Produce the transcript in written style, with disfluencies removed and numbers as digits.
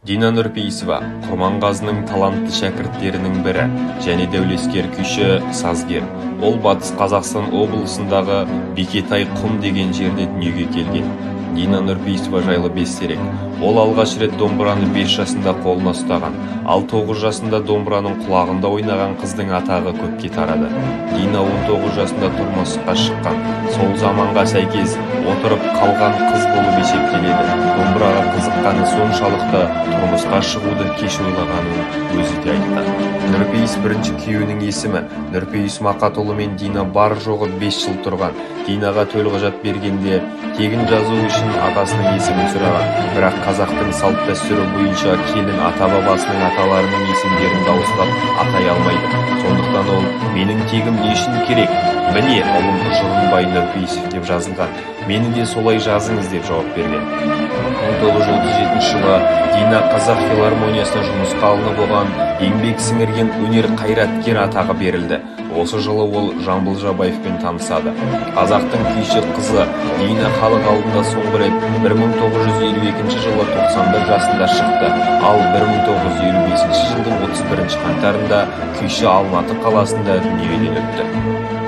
Дина Нұрпейісова Құрманғазының талантты шәкірттерінің бірі және дәулескер күйші, сазгер. Ол Батыс Қазақстан облысындағы Бекетай құм деген жерде дүниеге келген. Дина Нұрпейісова жайлы 5 дерек. Ол алғаш рет домбыраны 5 жасында қолына ұстаған, ал 9 жасында домбыраның құлағында ойнаған қыздың атағы көпке тарады. Дина 19 жасында тұрмысқа шыққан. Сол заманға сәйкес отырып қалған қыз болып есептеледі. Домбыраға қызыққаны соншалықты тұрмысқа шығуды кеш ойлағанын өзі де айтқан. Нұрпейіс бірінші күйеуінің есімі. Нұрпейіс Мақатұлы мен Дина бар жоғы 5 жыл тұрған. Динаға төлқұжат бергенде тегін жазу үшін атасының есімін сұраған. Бірақ қазақтың салт дәстүрі бойынша келін ата-бабасының аталарының есімдерін дауыстап атай алмайды. Сондықтан ол «Менің тегім не үшін керек? Міне, ұлым Жұрынбай Нұрпейісов деп жазылған. Мені де солай жазыңыз» деп жауап берген. 1937 жылы Дина Қазақ филармониясына жұмысқа алынып, оған еңбек сіңірген өнер қайраткері атағы берілді. Осы жылы ол Жамбыл Жабаевпен танысады. Қазақтың күйші қызы Дина халық алдында соңғы рет 1952 жылы 91 жасында шықты. Ал 1955 жылдың 31 қаңтарында күйші Алматы қаласында дүниеден өтті.